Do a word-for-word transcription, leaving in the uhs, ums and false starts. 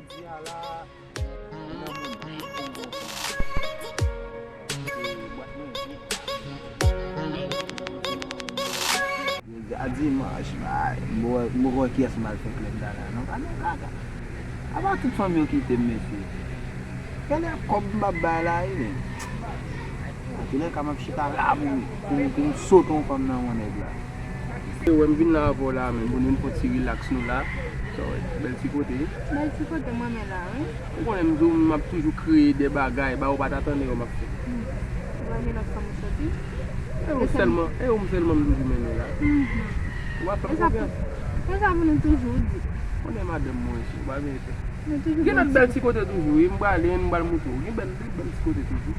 Jodi a la, mwen nan moman. Jodi a dimanch, bay. M poko wè kiyès m al fè klèb la la, non. Pa nan kaka. Apa tout fanmi yo kite m, mesye. Genlè kòb m ap bay la, wi, men. Antoulèka, m ap chita la pou, pou, pou m sote yon fanm nan yon nèg la. Ou wè m vin la avè w la, men, pou nou fè ti rilaks nou la. Sa w wè, bèl ti kote. Bèl ti kote m renmen la, wi. Ou konnen m di w, m ap toujou kreye de bagay, ba ou pa ta tande yo m ap fè. Ou renmen lòt fanm ou soti? E ou sèlman, e ou sèlman m toujou mennen la. Ou pa fè m konfyans. Konsa pou nou toujou di. Konnen madanm mwen, ou pa vin fè. Gen lòt bèl ti kote toujou, wi, m prale, m pral moutre w. Gen bèl, bèl ti kote toujou.